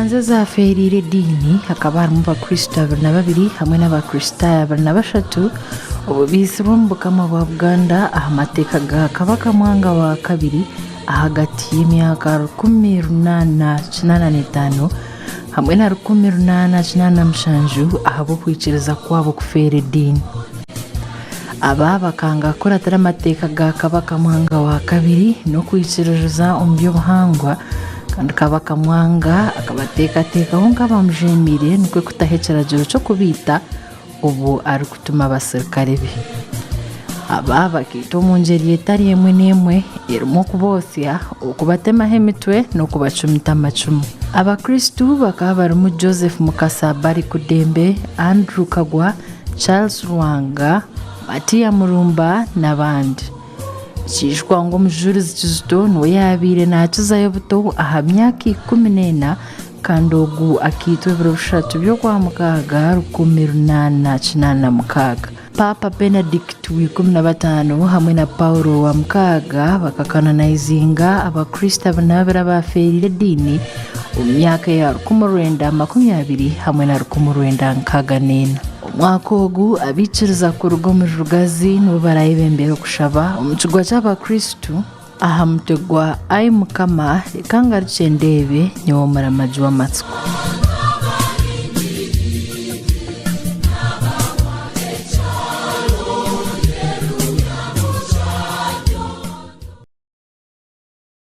Emanzi ezaafeereire ediini hakaba harimu Abakristo 22 hamwe n'Abakristaayo 23 obwo baitsirwe omu Bukama bwa Buganda aha mateeka ga Kabaka Mwanga wa kabiri ahagati y'emyaka 1885 hamwe na 1887 ahabw'okwikiriza kwabo kufeera ediini. Aba bakanga kukuratira amateeka ga Kabaka Mwanga wa kabiri n'okwikiririza omu by'obuhangwa kandi Kabaka Mwanga akabateekateekaho nk'abamujeemiire nikwo kutaho ekiragiro ky'okubaita obwo arikutuma abaserukare be. Aba bakaitwa omu ngyeri etari emwe n'emwe erimu okubootsya, okubatemaho emitwe n'okubacumita amacumu. Abakristu bakaba barimu Joseph Mukasa Barikudembe, Andrew Kagwa, Charles Lwanga, Matia Murumba n'abandi. Nikiijukwa ngu Omujurizi Kizito niwe yaabaire naakizayo buto aha myaka 14 kandi ogu akaitwa ebiro bishatu by'Okwamukaaga 1886. Paapa Benedict wa 15 hamwe na Paulo wa mukaaga bakakananaizinga Abakristo abanaabire abaafeereire ediini omu myaka ya 1920 hamwe na 1964. Omwaka ogu, abaikiriza kuruga omuri Rugazi nibo baraayebembere okushaba omu kigwa ky'Abakristo aha mutwe gwa Ai Mukama, reka ngarukye ndeebe, nyowe omuramagi w'amatsiko.